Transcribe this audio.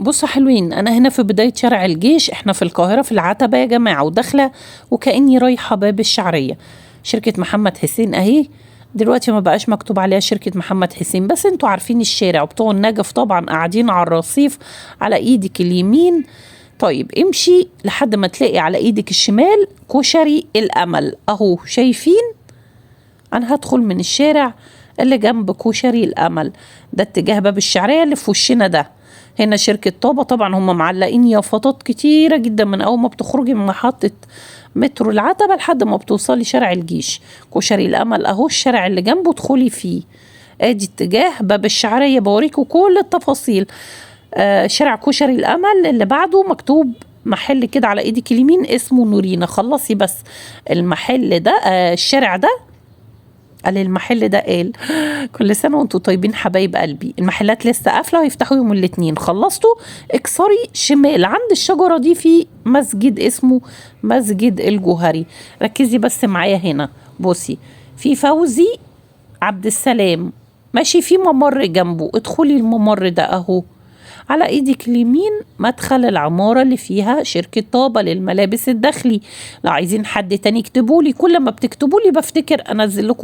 بصوا حلوين، انا هنا في بداية شارع الجيش، احنا في القاهرة في العتبة يا جماعة، وداخلة وكأني رايحة باب الشعرية. شركة محمد حسين اهي، دلوقتي ما بقاش مكتوب عليها شركة محمد حسين، بس انتوا عارفين الشارع، وبتوع النجف طبعا قاعدين على الرصيف على ايدك اليمين. طيب امشي لحد ما تلاقي على ايدك الشمال كشري الامل اهو، شايفين؟ انا هدخل من الشارع اللي جنب كشري الامل ده، اتجاه باب الشعرية اللي في وشنا ده. هنا شركة طابة، طبعا هم معلقين يافطات كتيرة جدا من أول ما بتخرجي من محطة مترو العتبة لحد ما بتوصلي شارع الجيش. كشري الأمل أهو الشارع اللي جنبه، ادخلي فيه. ادي اتجاه باب الشعرية، بوريكم كل التفاصيل. شارع كشري الأمل اللي بعده مكتوب محل كده على ايدك اليمين اسمه نورينا. خلصي بس المحل ده، الشارع ده، قال المحل ده، قال كل سنة وانتوا طيبين حبايب قلبي. المحلات لسه قافلة، ويفتحوا يوم الاثنين. خلصتوا اكسري شمال عند الشجرة دي، في مسجد اسمه مسجد الجوهري. ركزي بس معايا هنا، بصي في فوزي عبد السلام ماشي في ممر جنبه، ادخلي الممر ده اهو على ايدك اليمين مدخل العمارة اللي فيها شركة طابة للملابس الداخلي. لو عايزين حد تاني اكتبولي، كل ما بتكتبولي بفتكر انزل لكم.